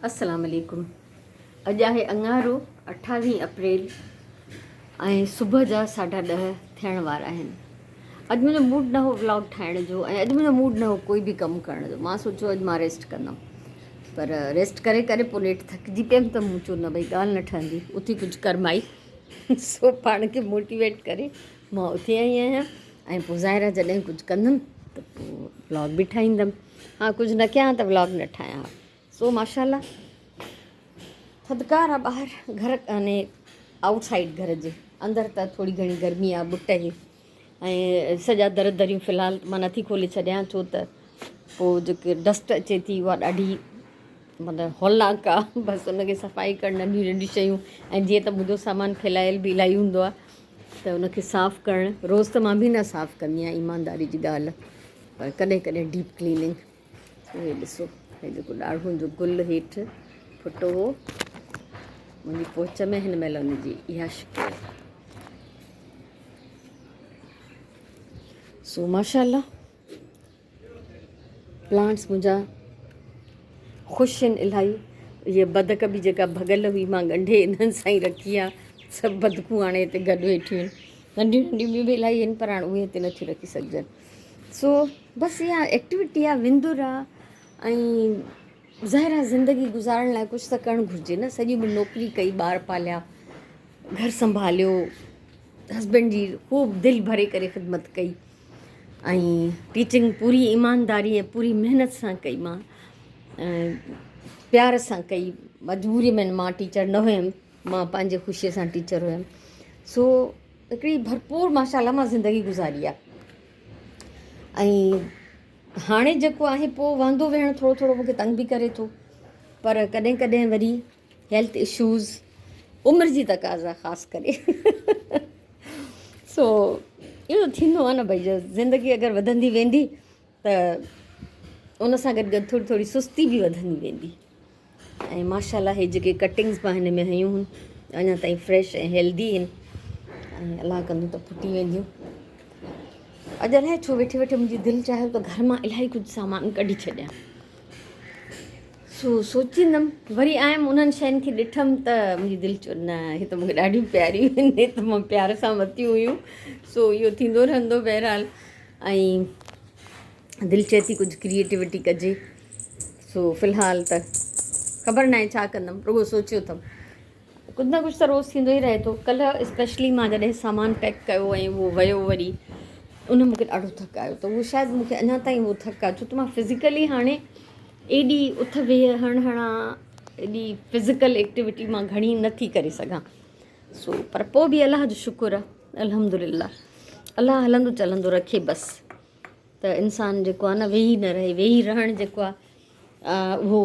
السلام عليڪم اڄ آهي اڱارو اٺاويهه اپريل ۽ صبح جا ساڍا ڏهه ٿيڻ وارا آهن. اڄ منهنجو موڊ نه هو ولاگ ٺاهڻ جو ۽ اڄ منهنجو موڊ نه هو ڪوئي به ڪم ڪرڻ جو. مان سوچيو اڄ مان ريسٽ ڪندم پر ريسٽ ڪري ڪري پوء نيٺ ٿڪجي پيم ته مون چيو نه ڀئي ڳالهه نه ٺهندي اٿي ڪجهه ڪر مائي. سو پاڻ کي موٽيويٽ ڪري مان اٿي آئي آهيان ۽ پوء ظاهر آهي جڏهن ڪجهه ڪندم ته پوء ولاگ به ٺاهيندم. ها ڪجهه نه ڪيان ته ولاگ نه ٺاهيان ها. سو ماشاء الله ٿڌڪار آ ٻاهر گهر يعني آئوٽ سائيڊ گهر جي اندر ته ٿوري گهڻي گرمي آ ٻٽ هي ۽ سڄا در دريون في الحال مان نٿي کولي ڇڏيان ڇو ته پوء جيڪي ڊسٽ اچي ٿي اها ڏاڍي مطلب هولناڪ آ بس ان کي صفائي ڪرڻ ننڍيون ننڍيون شيون ۽ جيئن ته منهنجو سامان ڦهلايل به الاهي هوندو آ ته ان کي صاف ڪرڻ روز ته مان به نه صاف ڪندي آهيان ايمانداري جي ڳالهه پر ڪڏهن ڪڏهن ڊيپ ڪليننگ. هي ڏسو هي جيڪو ڏاڙهون جو گل هيٺ ڦٽو هو منهنجي پهچ ۾ هن مهل ان جي اها شڪل آهي. سو ماشاء الله پلانٽس منهنجا خوش آهن الاهي. هيء بدڪ به جيڪا ڀڳل هئي مان ڳنڍي انهن سان ئي رکي آهي. سڀ بدڪون هاڻي هتي گڏ ويٺيون آهن. ننڍيون ننڍيون ٻيون به الاهي آهن پر هاڻي اهي هتي نٿيون رکي سگهجن. سو بس اها ايڪٽيوٽي آهي وندر آهي ۽ ظاهر آهي زندگي گذارڻ لاء ڪجهه ته ڪرڻ گهرجي نه. سڄي عمر نوڪري ڪئي، ٻار پاليا، گهر سنڀاليو، هسبينڊ جي خوب دل ڀري ڪري خدمت ڪئي ۽ ٽيچنگ پوري ايمانداري ۽ پوري محنت سان ڪئي مان پيار سان ڪئي. مجبوري ۾ مان ٽيچر نه هيم، مان پنهنجي خوشيء سان ٽيچر هيم. سو هڪڙي ڀرپور ماشاء الله مان زندگي گذاري آهي ۽ هاڻي جيڪو آهي پوء واندو ويهڻ ٿورو ٿورو مونکي تنگ به ڪري ٿو پر ڪڏهن ڪڏهن وري هيلٿ اشوز عمر جي تقاضا خاص ڪري سو اهو ٿيندو آهي نه ڀئي زندگي اگر وڌندي ويندي ته ان سان گڏ گڏ ٿوري ٿوري سستي به وڌندي ويندي. ۽ ماشاء الله هي جيڪي ڪٽنگس مان هن ۾ هنيون هن اڃا تائين فريش ۽ هيلدي آهن ۽ الله ڪندو ته ڦٽي وينديون. اڄ الائي ڇو ويٺي ويٺي منهنجي دل چاهيو ته گهر مان الاهي ڪجهه سامان ڪڍي ڇڏيان. سو سوچيندم وري آيم انهن شين کي ڏٺم ته منهنجي دل چيو نه هي ته مونکي ڏاڍيون پياريون آهن هي ته مان پيار سان ورتيون هيون. سو اهو ٿيندو رهندو بهرحال ۽ دل چئي ٿي ڪجهه ڪريئيٽوٽي ڪجي. سو في الحال ته خبر ناهي ڇا ڪندم رڳو سوچيو اٿم. ڪجهه نه ڪجهه ته روز ٿيندو ئي رهي ٿو. ڪلهه اسپيشلي مان جڏهن سامان پيڪ ڪيو ۽ اهو ويو وري ان مون کي ڏاڍو ٿڪ آيو ته اهو شايد مون کي اڃا تائين اهو ٿڪ آهي ڇو ته مان فزيڪلي هاڻي ايڏي اٿ ويهه هڻ هڻان ايڏي فزيڪل ايڪٽيوٽي مان گهڻي نه ٿي ڪري سگهان. سو پر پوء به الله جو شڪر آهي الحمدلله الله هلندو چلندو رکي بس. ته انسان جيڪو آهي نه ويهي نه رهي، ويهي رهڻ جيڪو آهي اهو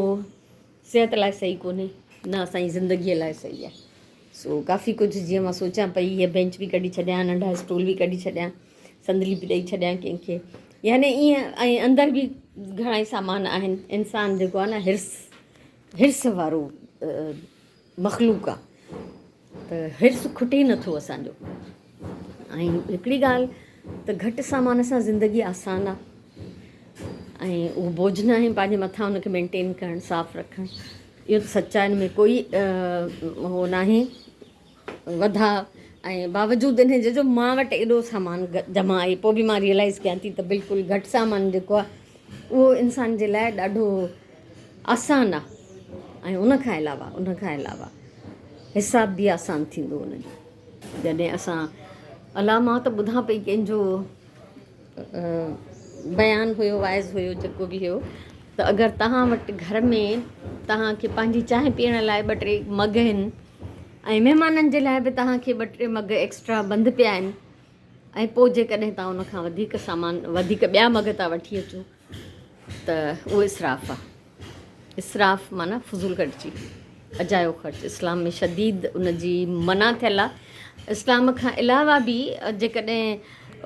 صحت لاء صحيح ڪونهي نه اسان جي زندگيء لاء صحيح آهي. سو ڪافي ڪجهه جيئن مان سوچيان پئي هيء بينچ به ڪڍي ڇڏيان، ننڍا اسٽول به ڪڍي ڇڏيان، صندلي به ڏئي ڇڏيان ڪنهن کي، يعني ائين ۽ اندر به گهڻا ئي سامان آهن. انسان جيڪو آهي نه حرص حرص وارو مخلوق آ ته حرص کٽي نه ٿو اسان جو. ۽ هڪڙي ڳالهه ته گهٽ سامان سان زندگي آسان آ ۽ اهو بوجهه ناهي پنهنجي مٿان ان کي مينٽين ڪرڻ صاف رکڻ اهو ته سچ آ ان ۾ ڪوئي هو ناهي وڌاء ۽ باوجود ان جي جو مان وٽ ايڏو سامان جمع آهي پوء به مان ريئلائز ڪيان ٿي ته بلڪل گهٽ سامان جيڪو آ اهو انسان جي لاء ڏاڍو آسان آ ۽ ان کان علاوه ان کان علاوه حساب به آسان ٿيندو ان جو جڏهن اسان الله مان ته ٻڌان پئي ڪنهن جو بيان هيو واعظ هيو جيڪو به هيو ته اگر توهان وٽ گهر ۾ توهان کي پنهنجي چانهه پيئڻ لاء ٻه ٽي مگ آهن ۽ مهمانن جي لاء به توهان کي ٻه ٽي مگ ايڪسٽرا بند پيا آهن ۽ پوء جيڪڏهن توهان ان کان وڌيڪ سامان وڌيڪ ٻيا مگ ٿا وٺي اچو ته اهو اسراف آهي. اسراف معنيٰ فضول خرچي، اجايو خرچ. اسلام ۾ شديد ان جي منع ٿيل آهي. اسلام کان علاوه به جيڪڏهن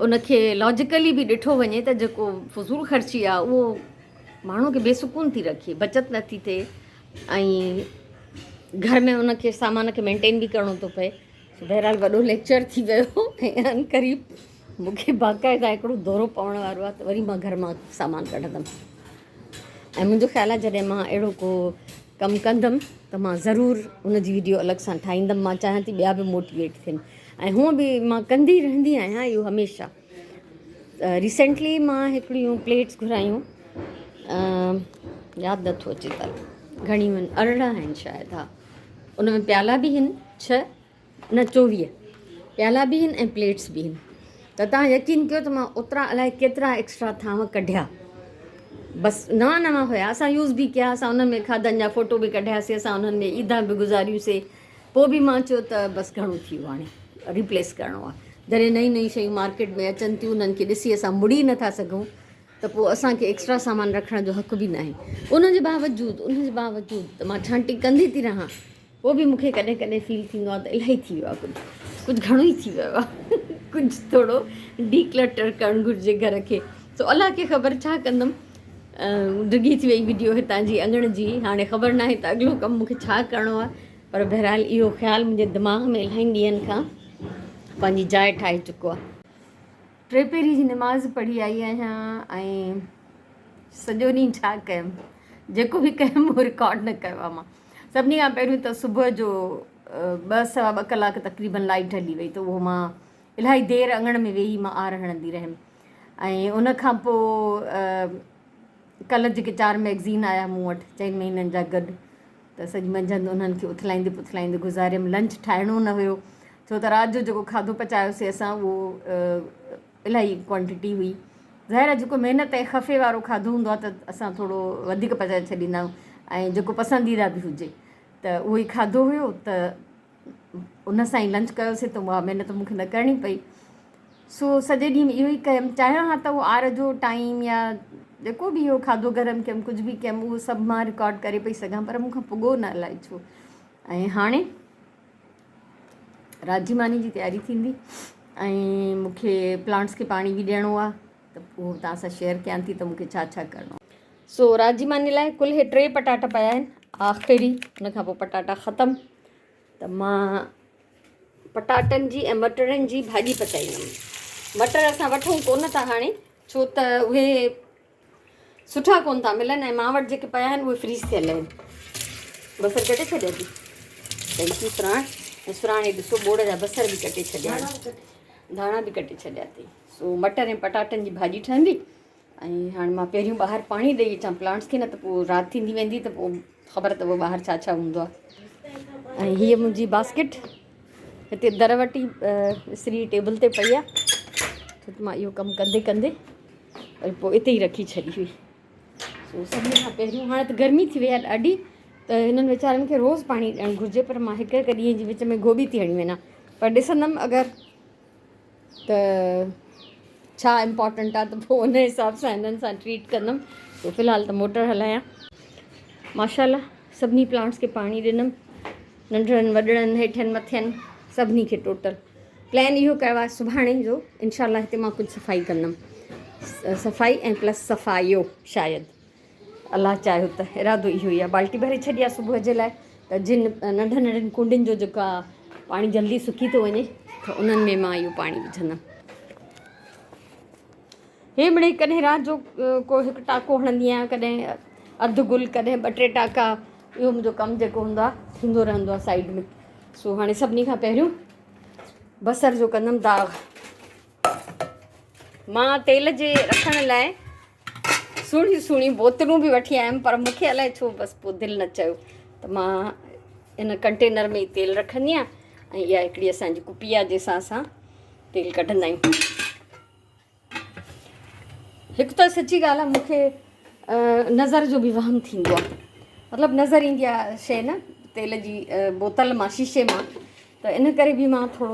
ان کي لاجيڪلي به ڏٺو وڃي ته جيڪو فضول خرچي آهي اهو ماڻهو کي بي سڪون ٿي رکي، بچت نٿي ٿئي ۽ گهر ۾ ان کي سامان کي مينٽين به ڪرڻو ٿو پئي. سو بهرحال وڏو ليڪچر ٿي ويو ۽ ان قريب مون کي باقاعده هڪڙو دورو پوڻ وارو آهي ته وري مان گهر مان سامان ڪڍندم ۽ منهنجو خيال آهي جڏهن مان اهڙو ڪو ڪم ڪندم ته مان ضرور ان جي ويڊيو الڳ سان ٺاهيندم مان چاهيان ٿي ٻيا به موٽيويٽ ٿين ۽ هونء به مان ڪندي رهندي آهيان اهو هميشه ريسينٽلي مان هڪڙيون پليٽس گهرايون ياد نٿو اچي ته گهڻيون آهن 18 آهن شايد ها ان ۾ پيالا به آهن ڇهه نه 24 پيالا به آهن ۽ پليٽس به آهن ته تان يقين ڪيو ته مان اوترا الائي ڪيترا ايڪسٽرا ٿانو ڪڍيا بس نوان نوان هيا اسان يوز به ڪيا اسان انهن ۾ کاڌن جا فوٽو به ڪڍياسي اسان انهن ۾ عيدا به گذاريونسي پوء به مان چيو ته بس گهڻو ٿي ويو هاڻي ريپليس ڪرڻو آهي جڏهن نيون نيون شيون مارڪيٽ ۾ اچن ٿيون انهن کي ڏسي اسان مڙي نٿا سگهون ته پوء اسان کي ايڪسٽرا سامان رکڻ جو حق به ناهي ان جي باوجود ان جي باوجود ته مان ڇانٽي ڪندي ٿي رهان پوء به مون کي ڪڏهن ڪڏهن فيل ٿيندو آهي ته الاهي ٿي ويو آهي ڪجهه ڪجهه گهڻو ئي ٿي ويو آهي ڪجهه ٿورو ڊي ڪلٽر ڪرڻ گهرجي گهر کي سو الله کي خبر ڇا ڪندم ڊگهي ٿي وئي وڊيو هتان جي اڱڻ جي هاڻي خبر ناهي ته اڳلو ڪم مون کي ڇا ڪرڻو آهي پر بهرحال اهو خيال منهنجي دماغ ۾ الاهي ڏينهن کان پنهنجي جاء ٺاهي چڪو آهي. ٽي پهري جي نماز پڙهي آئي آهيان ۽ سڄو ڏينهن ڇا ڪيم جيڪو به ڪيم اهو رڪارڊ نه ڪيو آهي مان سڀني کان پهريون ته صبح جو ٻه سوا ٻه ڪلاڪ تقريبن لائيٽ هلي وئي ته اهو مان الاهي دير اڱڻ ۾ ويهي مان آر هڻندي رهيم ۽ ان کان پوء ڪلهه جيڪي چار ميگزين آيا مون وٽ چئن مهينن جا گڏ ته سڄي منجهند انهن کي اٿلائيندي پٿلائيندي گذاريم. لنچ ٺاهڻو نه هيو ڇو ته رات جو جيڪو کاڌو پچايوسي اسان اهو الاهي ڪوانٽٽي هئي. ظاهر آهي جيڪو محنت ۽ خفي وارو کاڌو هوندو آهي ته اسان ٿورو وڌيڪ پچائي ڇڏيندا آهيون ۽ جيڪو پسنديده به هجي ته اهو ئي کاڌو هيو ته ان سان ئي لنچ ڪيوسي ته اها محنت مون کي نه ڪرڻي پئي. سو سڄي ڏينهن اهو ئي ڪيم. چاهيان ها ته اهو آر جو ٽائيم يا جيڪو به اهو کاڌو گرم ڪيم ڪجهه به ڪيم اهو سڀ مان رڪارڊ ڪري پئي سگهان پر مون کان پڳو نه الائي ڇو. ۽ هاڻي رات جي ماني جي تياري ٿيندي ۽ مون کي پلانٽس کي پاڻي به ڏيڻو آهي ته اهو به توهان سان شيئر ڪيان ٿي ته مون کي ڇا ڇا ڪرڻو آهي. سو رات جي ماني لاء ڪل هي 3 پٽاٽا پيا آهن آخري ان کان پوء پٽاٽا ختم ته مان پٽاٽن جي ۽ مٽرن جي ڀاڄي پچائيندم. مٽر اسان وٺون ڪونه ٿا هاڻي ڇو ته اهي سٺا ڪونه ٿا ملن ۽ مان وٽ جيڪي پيا آهن اهي فريز ٿيل آهن. بصر ڪٽي ڇڏيا ٿي. Thank you سراڻ. ۽ سراڻ هي ڏسو ٻوڙ جا بصر به ڪٽي ڇڏيا آهن. ڌاڻا به ڪٽي ڇڏيا اٿئي. سو مٽر ۽ پٽاٽن جي ڀاڄي ٺهندي ۽ هاڻي مان پهريون ٻاهر پاڻي ڏئي اچان پلانٽس کي نه ته پوء رات ٿيندي ويندي ته پوء خبر اٿو ٻاهر ڇا ڇا هوندو آهي. ۽ هيء منهنجي باسڪيٽ هتي در وٽ ئي اسري ٽيبل تي پئي آهي ڇو ته مان اهو ڪم ڪندي ڪندي وري پوء اتي ئي رکي ڇڏي هئي. سو سڀني کان پهريون هاڻي ته گرمي ٿي وئي آهي ڏاڍي ته هنن ويچارن کي روز پاڻي ڏيڻ گهرجي پر مان هڪ هڪ ڏينهن جي وچ ۾ گوٻي ٿي هڻي وڃان پر ڏسندم اگر ته ڇا امپارٽنٽ آ ته پوء ان حساب سان هنن سان ٽريٽ ڪندم. سو في الحال ته موٽر هلايان. ماشاءالله سڀني پلانٽس کي پاڻي ڏنم، ننڍڙن وڏڙن هيٺين مٿين سڀني کي ٽوٽل. پلان اهو ڪيو آهي سڀاڻي جو انشاء الله هتي مان ڪجهه صفائي ڪندم، صفائي ۽ پلس صفايو شايد الله چاهيو ته ارادو اهو ئي آهي. بالٽي ڀري ڇڏي آهي صبح جي لاء ته جن ننڍن ننڍن ڪونڊين جو جيڪو آهي پاڻي جلدي سڪي ٿو وڃي ته انهن ۾ مان اهو پاڻي وجهندم. هي مڙئي ڪڏهن رات جو ڪو هڪ ٽاڪو هڻندي آهيان ڪڏهن اڌ گل ڪڏهن ٻه ٽي ٽاڪا اهو منهنجو ڪم جيڪو هوندو آهي ٿيندو رهندو آهي سائيڊ ۾. سو هاڻي سڀني کان پهريون بصر جو ڪندم داغ. مان تيل جي رکڻ لاء سهڻيون سهڻيون بوتلون به وٺي آيم پر مون کي الائي ڇو بس پوء دل نه چيو ته مان ان ڪنٽينر ۾ ئي تيل رکندي آهيان ۽ اها هڪڙي اسان جي ڪپي آهي جنهن سان اسان تيل ڪڍندا آهيون. هڪ ته سچي ڳالهه آهي مون کي نظر جو به وهم ٿيندو آهي مطلب نظر ايندي آهي شيء نه تيل جي بوتل مان شيشي مان ته ان ڪري به مان ٿورو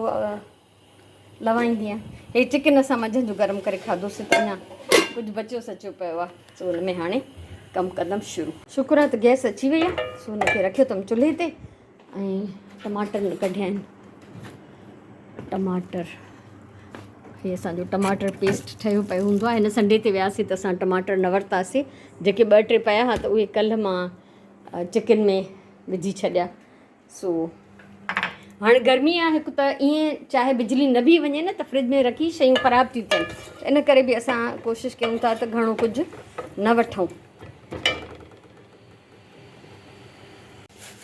لوائيندي آهيان. هي چڪن اسان منجهند جو گرم ڪري کاڌوسين ته اڃا ڪجهه بچيو سچيو پيو آهي سو ان ۾ هاڻي ڪم ڪندم شروع. شڪر آهي ته گئس اچي وئي آهي سو ان کي رکيو اٿم چلهي تي ۽ ٽماٽر نه ڪڍيا آهن. ٽماٽر هي اسان جو ٽماٽر پيسٽ ٺهيو پيو هوندو آهي. هن سنڊي تي وياسين ته اسان ٽماٽر نه ورتاسين جيڪي ٻه ٽي پيا هئا ته اهي ڪلهه مان چڪن ۾ وجهي ڇڏيا. سو هاڻي گرمي آهي هڪ ته ائين چاهي بجلي نه به وڃي نه ته فرج ۾ رکي شيون خراب ٿيون ٿين ان ڪري به اسان ڪوشش ڪيون ٿا ته گهڻو ڪجهه نه وٺون.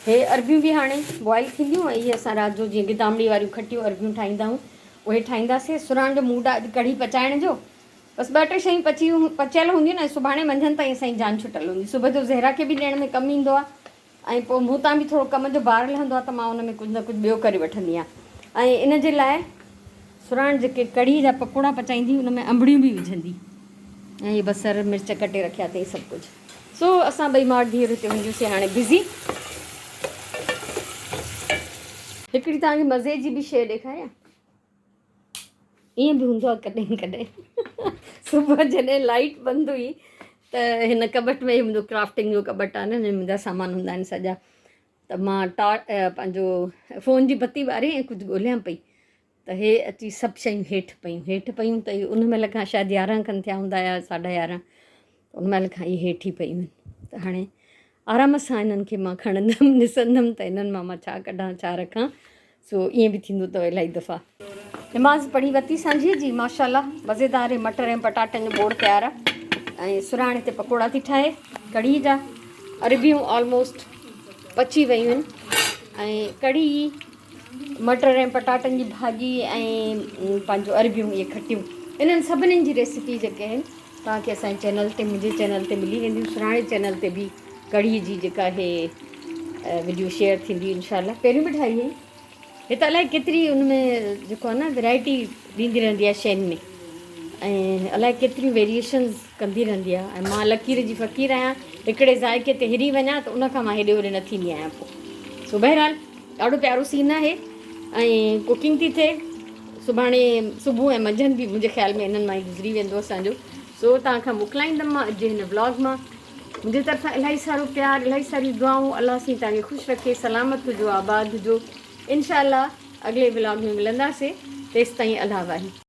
هي اربيون به هاڻي بوائل ٿينديون ۽ اهي اسان رات جو جيئن گدامڙي واريون کٽيون اربيون ٺاهيندا آهيون اهي ٺاهينداسين. سرهاڻ جو موڊ آهي اڄ ڪڙهي پچائڻ جو. بس ٻه ٽي شيون پچي پچيل هونديون نه سڀاڻي منجهند تائين اسان جي جان ڇٽل هوندي. صبح جو زهرا کي به ڏيڻ ۾ ڪم ايندو آهي ۽ پوء مون تان به ٿورو ڪم جو بار لهندو آهي ته مان ان ۾ ڪجهه نه ڪجهه ٻيو ڪري وٺندي آهيان ۽ ان جي لاء سرهاڻ جيڪي ڪڙهي جا پڪوڙا پچائيندي ان ۾ انبڙيون به وجهندي ۽ هي بصر مرچ ڪٽي رکيا اٿئي سڀ ڪجهه سو اسان ٻئي ماء ڌيئر هتي هونديون سي هاڻي بزي. هڪڙي توهان کي مزي جي به شيء ڏيکاريان. ائين به هوندو آهي ڪڏهن ڪڏهن صبح جڏهن لائيٽ بند هئي ته هن ڪٻٽ ۾ منهنجو ڪرافٽنگ جو ڪٻٽ آهي نه هن ۾ منهنجا سامان هوندا آهن سڄا ته مان ٽا پنهنجو فون جي بتي ٻاري ۽ ڪجهه ڳولهيان پئي ته هي اچي سڀ شيون هيٺ پيون هيٺ پيون ته ان مهل کان شايد يارهن کن ٿيا هوندا يا ساڍا يارهن ان مهل کان اهي هيٺ ئي پيون آهن ته هاڻي آرام سان انهن کي مان کڻندم ڏسندم ته انهن مان مان ڇا ڪڍان ڇا رکان سو ائين به ٿيندو اٿو الاهي دفعا. نماز پڙهي ورتي سانجهيء جي ماشاءالله مزيدار هي مٽر ۽ پٽاٽن جو ٻوڙ تيار آهي ۽ سرهاڻ هتي پڪوڙا ٿي ٺاهي ڪڙهي جا اربيون آلموسٽ پچي ويون آهن ۽ ڪڙهي مٽر ۽ پٽاٽن جي ڀاڄي ۽ پنهنجو اربيون اهي کٽيون انهن سڀني جي ريسيپي جيڪي آهن توهان کي اسان جي چينل تي منهنجي چينل تي ملي وينديون سراڻي چينل تي به ڪڙهي جي جيڪا آهي وڊيو شيئر ٿيندي انشاء الله پهريون به ٺاهي هئي هي ته الائي ڪيتري ان ۾ جيڪو آهي نه ورائٽي ڏيندي رهندي آهي شين ۾ ۽ الائي ڪيتريون ويريئيشنز ڪندي رهندي آهي ۽ مان لڪير جي فقير آهيان هڪڙي ذائقي تي هري وڃان ته ان کان مان هيڏي هوڏي نه ٿيندي آهيان پوء سو بهرحال ڏاڍو پيارو سين آهي ۽ ڪوڪنگ ٿي ٿئي سڀاڻي صبح ۽ منجهند به منهنجي خيال ۾ انهن مان ئي گذري ويندو اسانجو سو توهان کان موڪلائيندم مان اڄ جي هن ولاگ مان منهنجي طرفان الاهي سارو پيار الاهي ساريون دعائون الله سائين توهان کي خوش رکي سلامت هجو آباد هجو انشاء الله اڳلي ولاگ ۾ ملنداسي تيستائين الله واهي.